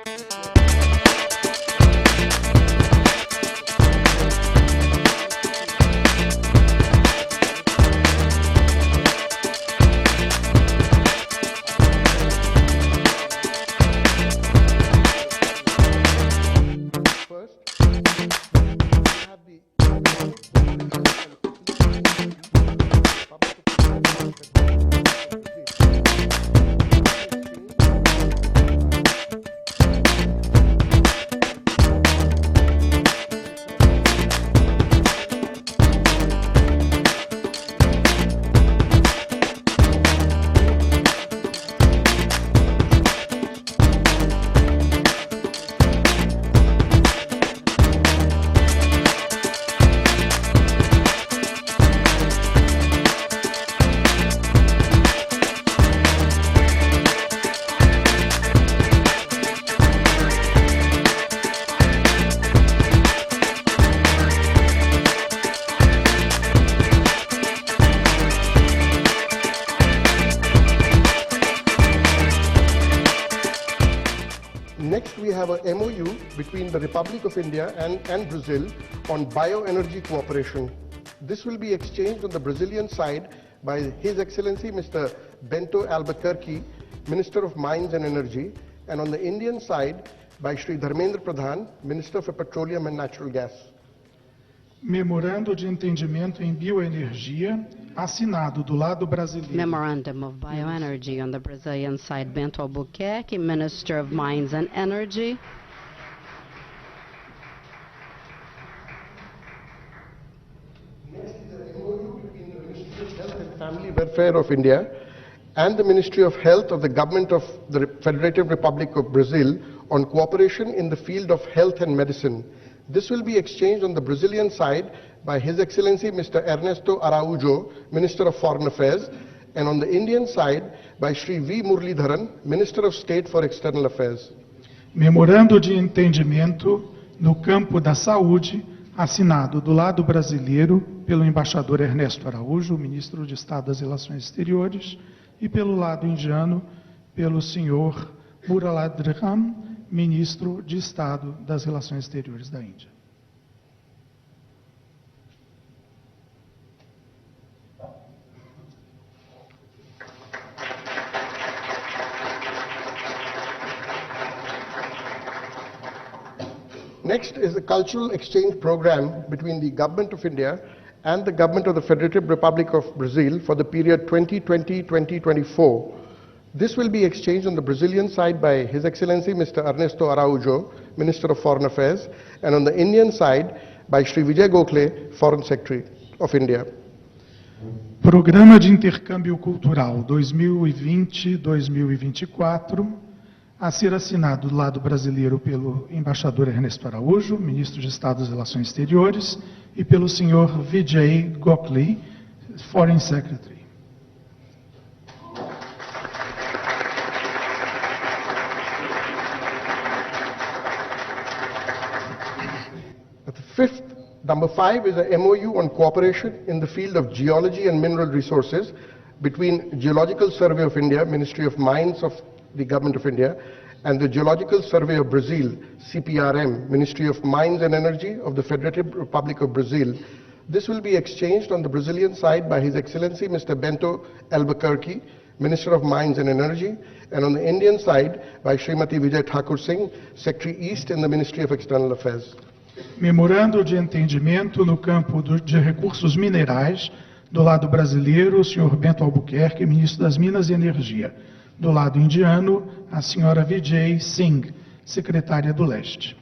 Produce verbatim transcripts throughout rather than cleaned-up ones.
First, we have the Next, we have a M O U between the Republic of India and, and Brazil on bioenergy cooperation. This will be exchanged on the Brazilian side by His Excellency Mister Bento Albuquerque, Minister of Mines and Energy, and on the Indian side by Shri Dharmendra Pradhan, Minister for Petroleum and Natural Gas. Memorando de Entendimento em Bioenergia, assinado do lado brasileiro. Memorandum of Bioenergy on the Brazilian side, Bento Albuquerque, Minister of Mines and Energy. Next is the M O U between the Ministry of Health and Family Welfare of India and the Ministry of Health of the Government of the Re-, Federative Republic of Brazil on cooperation in the field of health and medicine. This will be exchanged on the Brazilian side by His Excellency Mister Ernesto Araújo, Minister of Foreign Affairs, and on the Indian side by Shri V Muralidharan, Minister of State for External Affairs. Memorando de Entendimento no campo da saúde, assinado do lado brasileiro pelo embaixador Ernesto Araújo, ministro de Estado das Relações Exteriores, e pelo lado indiano, pelo senhor Muralidharan, ministro de Estado das Relações Exteriores da Índia. Next is the cultural exchange program between the Government of India and the Government of the Federative Republic of Brazil for the period twenty twenty twenty twenty-four. This will be exchanged on the Brazilian side by His Excellency Mister Ernesto Araújo, Minister of Foreign Affairs, and on the Indian side by Shri Vijay Gokhale, Foreign Secretary of India. Programa de Intercâmbio Cultural dois mil e vinte, dois mil e vinte e quatro, a ser assinado do lado brasileiro pelo embaixador Ernesto Araújo, Ministro de Estado das Relações Exteriores, e pelo senhor Vijay Gokhale, Foreign Secretary. The fifth, number five is a M O U on cooperation in the field of geology and mineral resources between Geological Survey of India, Ministry of Mines of the Government of India, and the Geological Survey of Brazil, C P R M, Ministry of Mines and Energy of the Federative Republic of Brazil. This will be exchanged on the Brazilian side by His Excellency Mister Bento Albuquerque, Minister of Mines and Energy, and on the Indian side by Srimati Vijay Thakur Singh, Secretary East in the Ministry of External Affairs. Memorando de entendimento no campo do, de recursos minerais, do lado brasileiro, o senhor Bento Albuquerque, ministro das Minas e Energia. Do lado indiano, a senhora Vijay Singh, secretária do Leste.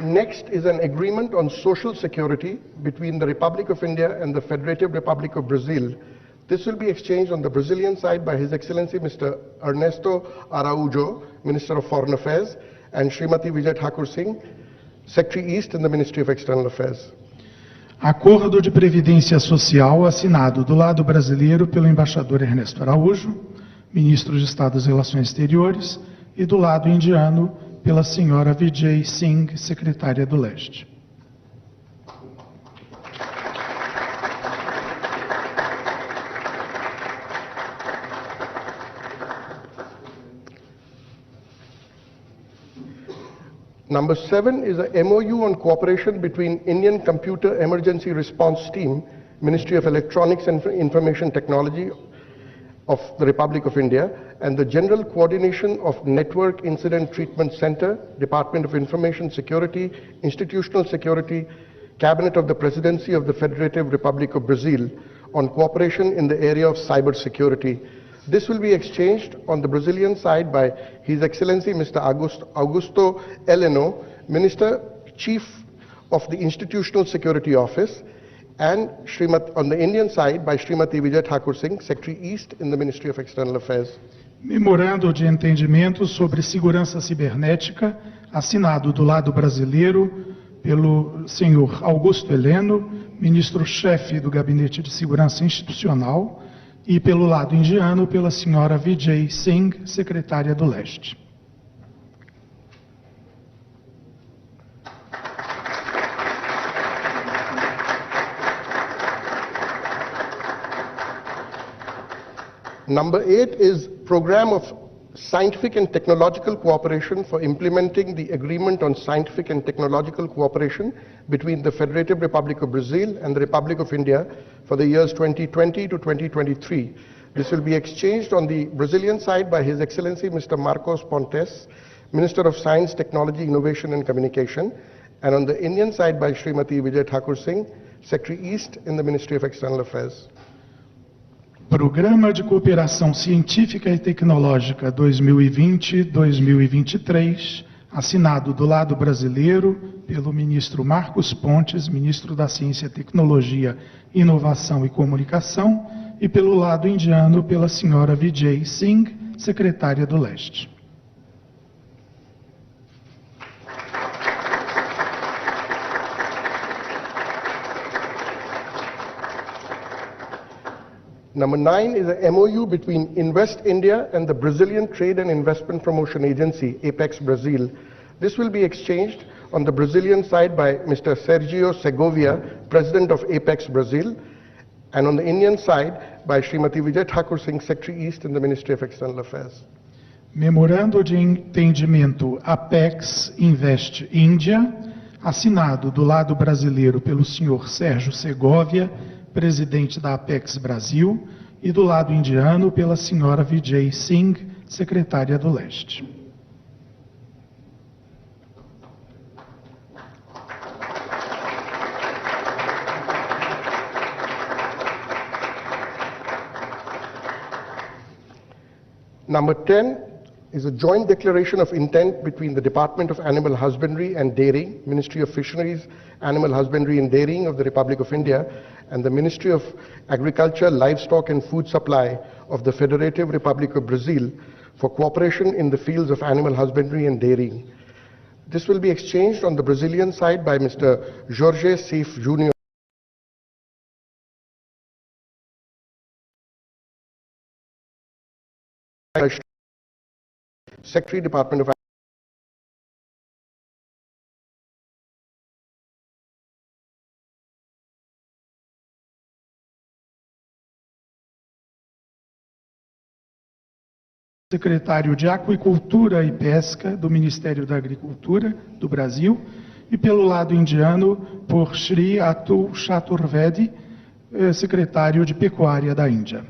Next is an agreement on social security between the Republic of India and the Federative Republic of Brazil. This will be exchanged on the Brazilian side by His Excellency Mister Ernesto Araújo, Minister of Foreign Affairs, and Srimati Vijay Thakur Singh, Secretary East in the Ministry of External Affairs. Acordo de Previdência Social assinado do lado brasileiro pelo embaixador Ernesto Araújo, Ministro de Estado das Relações Exteriores, e do lado indiano pela senhora Vijay Singh, Secretária do Leste. Number seven is a M O U on cooperation between Indian Computer Emergency Response Team, Ministry of Electronics and Information Technology of the Republic of India, and the General Coordination of Network Incident Treatment Center, Department of Information Security, Institutional Security, Cabinet of the Presidency of the Federative Republic of Brazil on cooperation in the area of cyber security. This will be exchanged on the Brazilian side by His Excellency Mister August-, Augusto Heleno, Minister Chief of the Institutional Security Office, and Srimat-, on the Indian side by Srimati Vijay Thakur Singh, Secretary East in the Ministry of External Affairs. Memorando de Entendimento sobre Segurança Cibernética, assinado do lado brasileiro pelo senhor Augusto Heleno, ministro-chefe do Gabinete de Segurança Institucional, e pelo lado indiano pela senhora Vijay Singh, secretária do Leste. Number eight is program of scientific and technological cooperation for implementing the Agreement on Scientific and Technological Cooperation between the Federative Republic of Brazil and the Republic of India for the years twenty twenty to twenty twenty-three. This will be exchanged on the Brazilian side by His Excellency Mister Marcos Pontes, Minister of Science, Technology, Innovation and Communication, and on the Indian side by Srimati Vijay Thakur Singh, Secretary East in the Ministry of External Affairs. Programa de Cooperação Científica e Tecnológica dois mil e vinte, dois mil e vinte e três, assinado do lado brasileiro pelo ministro Marcos Pontes, ministro da Ciência, Tecnologia, Inovação e Comunicação, e pelo lado indiano pela senhora Vijay Singh, secretária do Leste. Number nine is a M O U between Invest India and the Brazilian Trade and Investment Promotion Agency, Apex Brazil. This will be exchanged on the Brazilian side by Mister Sergio Segovia, President of Apex Brazil, and on the Indian side by Srimati Vijay Thakur Singh, Secretary East in the Ministry of External Affairs. Memorando de Entendimento Apex Invest Índia, assinado do lado brasileiro pelo senhor Sérgio Segovia, presidente da Apex Brasil, e do lado indiano pela senhora Vijay Singh, secretária do Leste. Number ten is a joint declaration of intent between the Department of Animal Husbandry and Dairying, Ministry of Fisheries, Animal Husbandry and Dairying of the Republic of India, and the Ministry of Agriculture, Livestock and Food Supply of the Federative Republic of Brazil for cooperation in the fields of animal husbandry and dairying. This will be exchanged on the Brazilian side by Mister Jorge Seif Junior. Secretary, Department of Secretário de Aquicultura e Pesca do Ministério da Agricultura do Brasil, e pelo lado indiano por Shri Atul Chaturvedi, eh, secretário de Pecuária da Índia.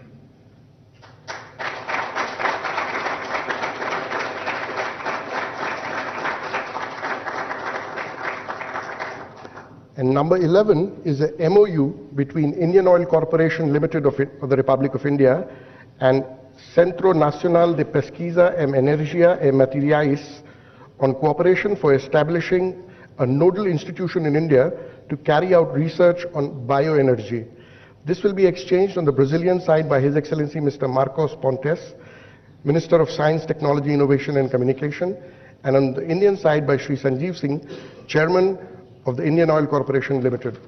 And number eleven is a M O U between Indian Oil Corporation Limited of, it, of the Republic of India and Centro Nacional de Pesquisa em Energia e Materiais on cooperation for establishing a nodal institution in India to carry out research on bioenergy. This will be exchanged on the Brazilian side by His Excellency Mister Marcos Pontes, Minister of Science, Technology, Innovation and Communication, and on the Indian side by Shri Sanjeev Singh, Chairman of the Indian Oil Corporation Limited.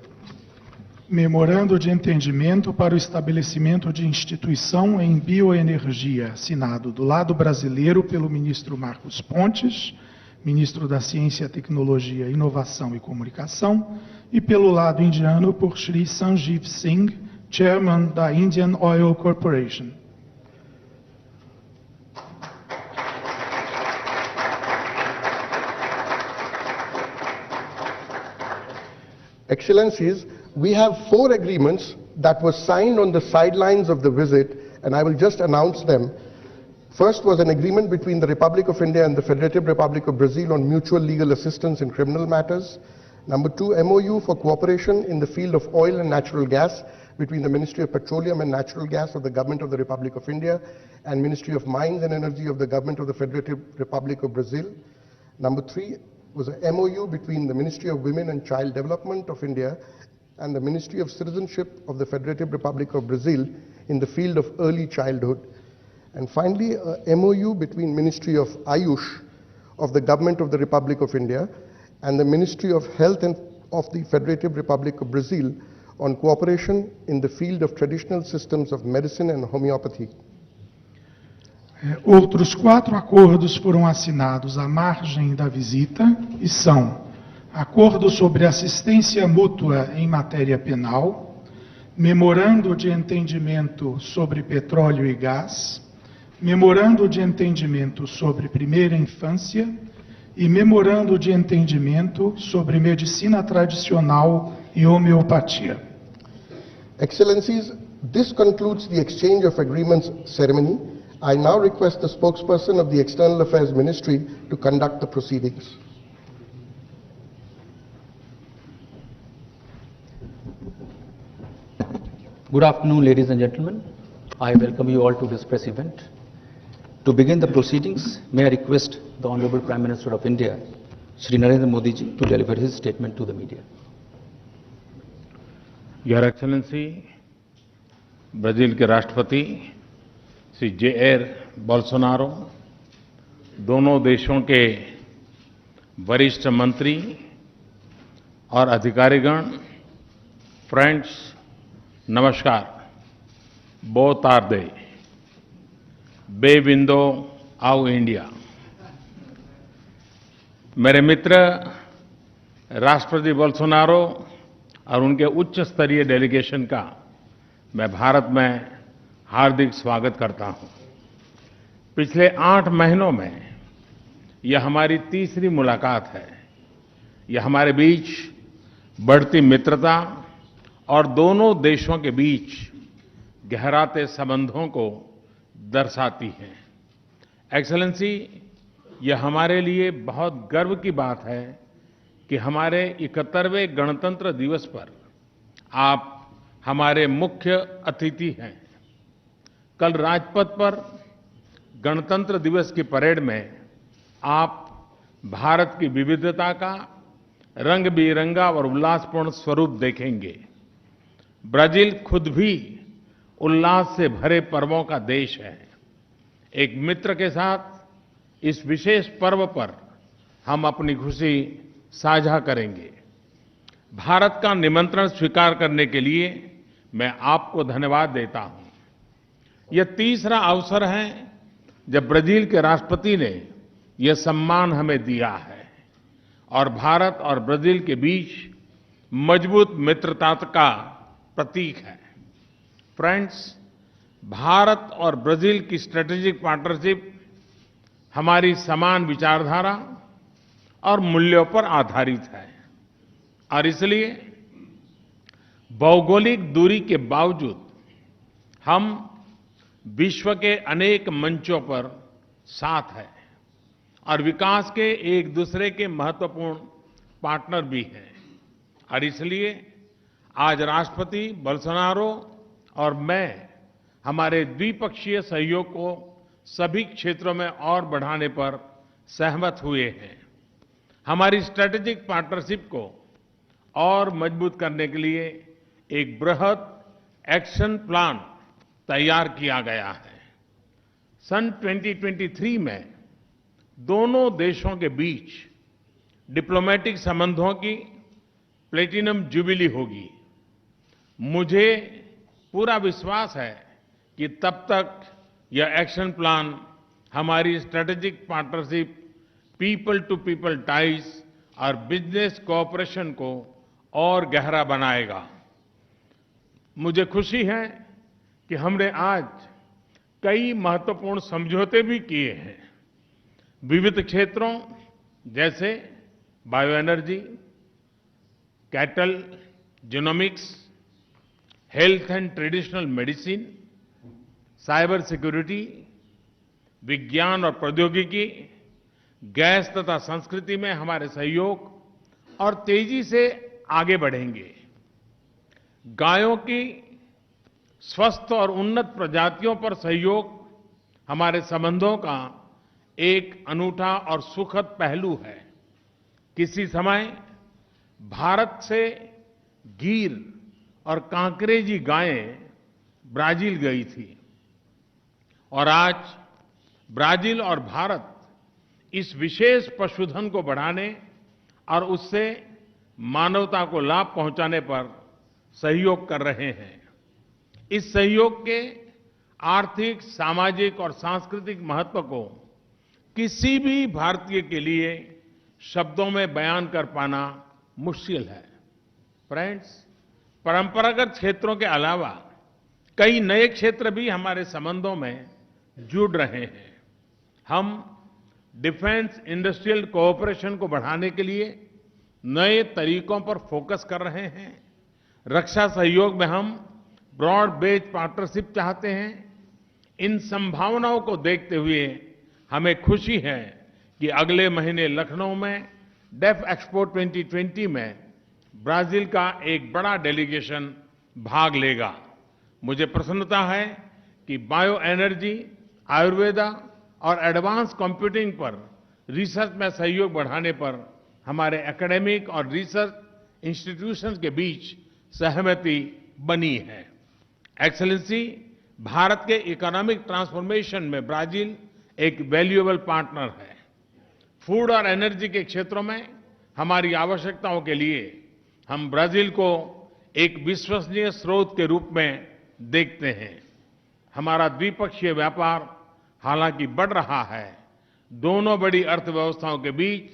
Memorando de Entendimento para o Estabelecimento de Instituição em Bioenergia, assinado do lado brasileiro pelo ministro Marcos Pontes, ministro da Ciência, Tecnologia, Inovação e Comunicação, e pelo lado indiano por Shri Sanjeev Singh, Chairman da Indian Oil Corporation. Excellencies, we have four agreements that were signed on the sidelines of the visit, and I will just announce them. First was an agreement between the Republic of India and the Federative Republic of Brazil on mutual legal assistance in criminal matters. Number two, M O U for cooperation in the field of oil and natural gas between the Ministry of Petroleum and Natural Gas of the Government of the Republic of India and Ministry of Mines and Energy of the Government of the Federative Republic of Brazil. Number three was a M O U between the Ministry of Women and Child Development of India and the Ministry of Citizenship of the Federative Republic of Brazil in the field of early childhood. And finally, a M O U between Ministry of Ayush of the Government of the Republic of India and the Ministry of Health and of the Federative Republic of Brazil on cooperation in the field of traditional systems of medicine and homeopathy. Outros quatro acordos foram assinados à margem da visita e são: Acordo sobre Assistência Mútua em Matéria Penal, Memorando de Entendimento sobre Petróleo e Gás, Memorando de Entendimento sobre Primeira Infância e Memorando de Entendimento sobre Medicina Tradicional e Homeopatia. Excellencies, this concludes the exchange of agreements ceremony. I now request the spokesperson of the External Affairs Ministry to conduct the proceedings. Good afternoon, ladies and gentlemen. I welcome you all to this press event. To begin the proceedings, may I request the Honorable Prime Minister of India, Shri Narendra Modi ji, to deliver his statement to the media. Your Excellency, Brazil के राष्ट्रपति Shri Jair Bolsonaro, दोनों देशों के वरिष्ठ मंत्री और अधिकारीगण, friends, नमस्कार। Boa tarde. Bem-vindo ao Índia. मेरे मित्र, राष्ट्रपति बोल्सोनारो और उनके उच्च स्तरीय डेलीगेशन का मैं भारत में हार्दिक स्वागत करता हूं। पिछले आठ महीनों में यह हमारी तीसरी मुलाकात है। यह हमारे बीच बढ़ती मित्रता और दोनों देशों के बीच गहराते संबंधों को दर्शाती है। एक्सेलेंसी, यह हमारे लिए बहुत गर्व की बात है कि हमारे इकहत्तरवें गणतंत्र दिवस पर आप हमारे मुख्य अतिथि हैं। कल राजपथ पर गणतंत्र दिवस की परेड में आप भारत की विविधता का रंग बिरंगा और उल्लासपूर्ण स्वरूप देखेंगे। ब्राजील खुद भी उल्लास से भरे पर्वों का देश है। एक मित्र के साथ इस विशेष पर्व पर हम अपनी खुशी साझा करेंगे। भारत का निमंत्रण स्वीकार करने के लिए मैं आपको धन्यवाद देता हूं। यह तीसरा अवसर है जब ब्राजील के राष्ट्रपति ने यह सम्मान हमें दिया है और भारत और ब्राजील के बीच मजबूत मित्रता का प्रतीक है। फ्रेंड्स, भारत और ब्राजील की स्ट्रेटेजिक पार्टनरशिप हमारी समान विचारधारा और मूल्यों पर आधारित है और इसलिए भौगोलिक दूरी के बावजूद हम विश्व के अनेक मंचों पर साथ हैं और विकास के एक दूसरे के महत्वपूर्ण पार्टनर भी हैं और इसलिए आज राष्ट्रपति बोल्सोनारो और मैं हमारे द्विपक्षीय सहयोग को सभी क्षेत्रों में और बढ़ाने पर सहमत हुए हैं। हमारी स्ट्रेटेजिक पार्टनरशिप को और मजबूत करने के लिए एक बृहद एक्शन प्लान तैयार किया गया है। सन ट्वेंटी ट्वेंटी थ्री में दोनों देशों के बीच डिप्लोमेटिक संबंधों की प्लेटिनम जुबिली होगी। मुझे पूरा विश्वास है कि तब तक यह एक्शन प्लान हमारी strategic partnership, people to people ties और बिजनेस कोऑपरेशन को और गहरा बनाएगा। मुझे खुशी है कि हमने आज कई महत्वपूर्ण समझौते भी किए हैं। विविध क्षेत्रों जैसे bio energy, cattle genomics, health and traditional medicine, cyber security, विज्ञान और प्रौद्योगिकी, गैस तथा संस्कृति में हमारे सहयोग और तेजी से आगे बढ़ेंगे। गायों की स्वस्थ और उन्नत प्रजातियों पर सहयोग हमारे संबंधों का एक अनूठा और सुखद पहलू है। किसी समय भारत से गीर और कांकरेजी गायें ब्राजील गई थी और आज ब्राजील और भारत इस विशेष पशुधन को बढ़ाने और उससे मानवता को लाभ पहुंचाने पर सहयोग कर रहे हैं। इस सहयोग के आर्थिक, सामाजिक और सांस्कृतिक महत्व को किसी भी भारतीय के लिए शब्दों में बयान कर पाना मुश्किल है। फ्रेंड्स, परंपरागत क्षेत्रों के अलावा कई नए क्षेत्र भी हमारे संबंधों में जुड़ रहे हैं। हम डिफेंस इंडस्ट्रियल कोऑपरेशन को बढ़ाने के लिए नए तरीकों पर फोकस कर रहे हैं। रक्षा सहयोग में हम ब्रॉड बेस्ड पार्टनरशिप चाहते हैं। इन संभावनाओं को देखते हुए हमें खुशी है कि अगले महीने लखनऊ में डेफ एक्सपो ट्वेंटी ट्वेंटी में ब्राजील का एक बड़ा डेलीगेशन भाग लेगा। मुझे प्रसन्नता है कि बायो एनर्जी, आयुर्वेदा और एडवांस कंप्यूटिंग पर रिसर्च में सहयोग बढ़ाने पर हमारे एकेडमिक और रिसर्च इंस्टीट्यूशंस के बीच सहमति बनी है। एक्सेलेंसी, भारत के इकोनॉमिक ट्रांसफॉर्मेशन में ब्राजील एक वैल्यूएबल पार्टनर है। फूड और एनर्जी के क्षेत्रों में हमारी आवश्यकताओं के लिए हम ब्राजील को एक विश्वसनीय स्रोत के रूप में देखते हैं। हमारा द्विपक्षीय व्यापार हालांकि बढ़ रहा है, दोनों बड़ी अर्थव्यवस्थाओं के बीच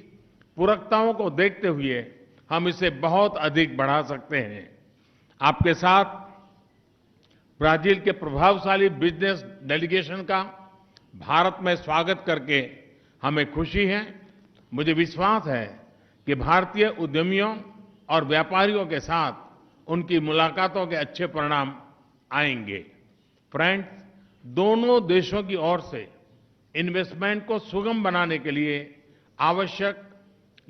पूरकताओं को देखते हुए हम इसे बहुत अधिक बढ़ा सकते हैं। आपके साथ ब्राजील के प्रभावशाली बिजनेस डेलीगेशन का भारत में स्वागत करके हमें खुशी है। मुझे विश्वास है कि भारतीय उद्यमियों और व्यापारियों के साथ उनकी मुलाकातों के अच्छे परिणाम आएंगे। फ्रेंड्स, दोनों देशों की ओर से इन्वेस्टमेंट को सुगम बनाने के लिए आवश्यक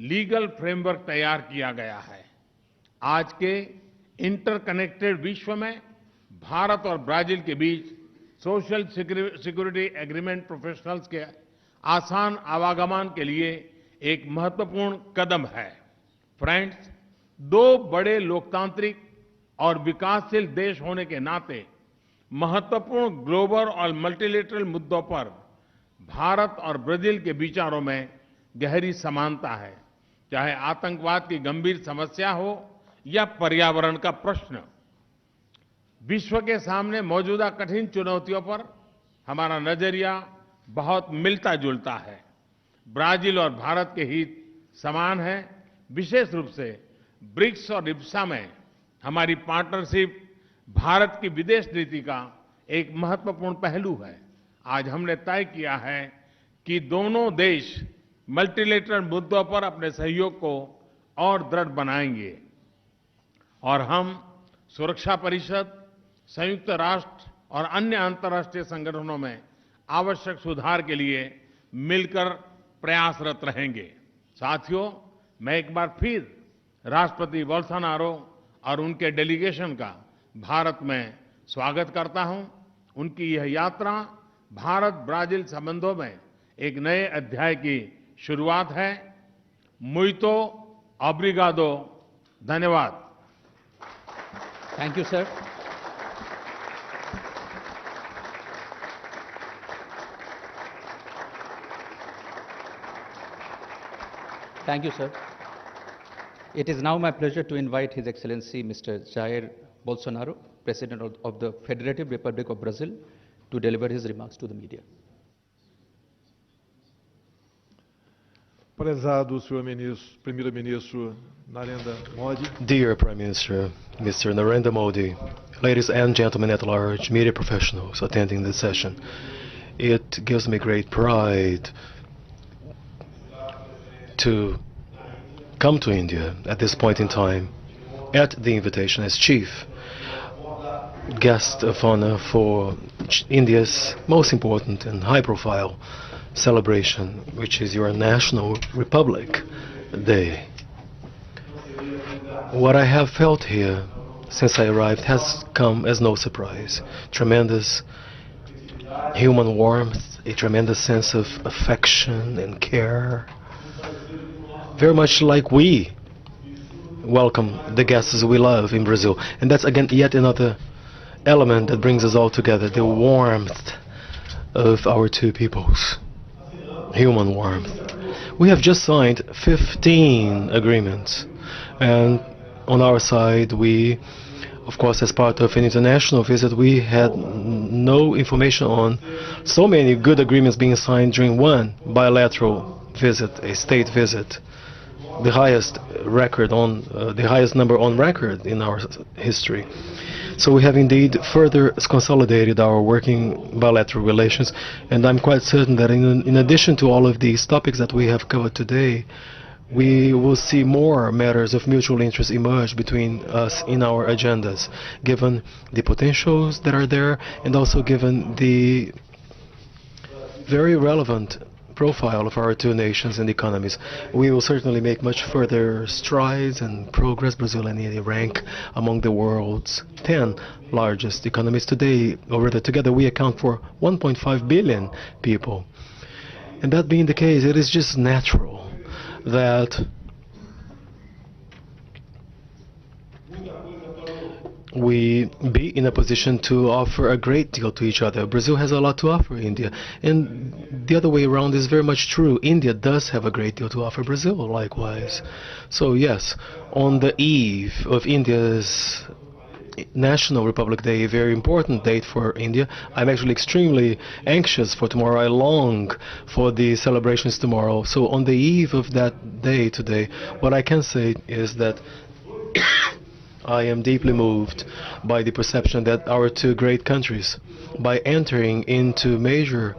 लीगल फ्रेमवर्क तैयार किया गया है। आज के इंटरकनेक्टेड विश्व में भारत और ब्राजील के बीच सोशल सिक्योरिटी एग्रीमेंट प्रोफेशनल्स के आसान आवागमन के लिए एक महत्वपूर्ण कदम है। फ्रेंड्स, दो बड़े लोकतांत्रिक और विकासशील देश होने के नाते महत्वपूर्ण ग्लोबल और मल्टीलेटरल मुद्दों पर भारत और ब्राजील के विचारों में गहरी समानता है, चाहे आतंकवाद की गंभीर समस्या हो या पर्यावरण का प्रश्न। विश्व के सामने मौजूदा कठिन चुनौतियों पर हमारा नजरिया बहुत मिलता जुलता है। ब्राजील और भारत के हित समान हैं, विशेष रूप से ब्रिक्स और इप्सा में हमारी पार्टनरशिप भारत की विदेश नीति का एक महत्वपूर्ण पहलू है। आज हमने तय किया है कि दोनों देश मल्टीलेटरल मुद्दों पर अपने सहयोग को और दृढ़ बनाएंगे। और हम सुरक्षा परिषद, संयुक्त राष्ट्र और अन्य अंतर्राष्ट्रीय संगठनों में आवश्यक सुधार के लिए मिलकर प्रयासरत रहेंगे। साथियों, मैं एक बार फिर राष्ट्रपति बोल्सोनारो और उनके डेलीगेशन का भारत में स्वागत करता हूं। उनकी यह यात्रा भारत ब्राजील संबंधों में एक नए अध्याय की शुरुआत है। Muito obrigado. धन्यवाद। Thank you, sir. Thank you, sir. It is now my pleasure to invite His Excellency Mister Jair Bolsonaro, President of, of the Federative Republic of Brazil, to deliver his remarks to the media. Prezado senhor ministro, primeiro-ministro Narendra Modi. Dear Prime Minister, Mister Narendra Modi, ladies and gentlemen at large, media professionals attending this session, it gives me great pride to come to India at this point in time. at the invitation as chief guest of honor for Ch- India's most important and high-profile celebration, which is your National Republic Day. What I have felt here since I arrived has come as no surprise. Tremendous human warmth, a tremendous sense of affection and care. Very much like we welcome the guests we love in Brazil. And that's again yet another element that brings us all together, the warmth of our two peoples. Human warmth. We have just signed fifteen agreements, and on our side, we, of course, as part of an international visit, we had n- no information on so many good agreements being signed during one bilateral visit, a state visit, the highest record on uh, the highest number on record in our s- history. So we have indeed further s- consolidated our working bilateral relations, and I'm quite certain that in, in addition to all of these topics that we have covered today, we will see more matters of mutual interest emerge between us in our agendas, given the potentials that are there and also given the very relevant profile of our two nations and economies. We will certainly make much further strides and progress. Brazil and India rank among the world's ten largest economies today. Already together, we account for one point five billion people. And that being the case, it is just natural that we be in a position to offer a great deal to each other. Brazil has a lot to offer India, and the other way around is very much true. India does have a great deal to offer Brazil, likewise. So, yes, on the eve of India's National Republic Day, a very important date for India, I'm actually extremely anxious for tomorrow. I long for the celebrations tomorrow. So, on the eve of that day today, what I can say is that I am deeply moved by the perception that our two great countries, by entering into major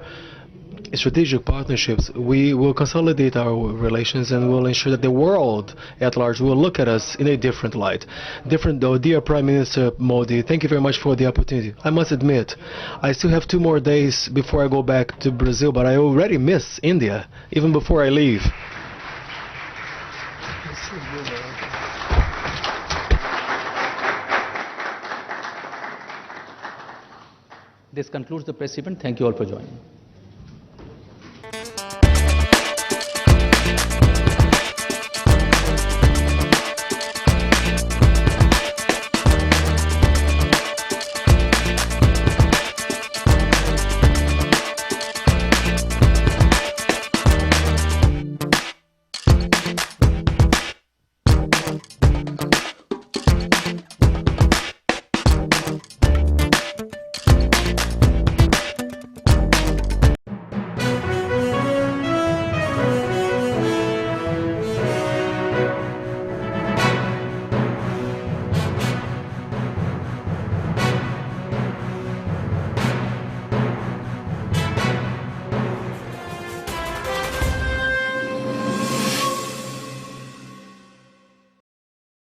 strategic partnerships, we will consolidate our relations and will ensure that the world at large will look at us in a different light. Different though, dear Prime Minister Modi, thank you very much for the opportunity. I must admit, I still have two more days before I go back to Brazil, but I already miss India, even before I leave. This concludes the press event. Thank you all for joining.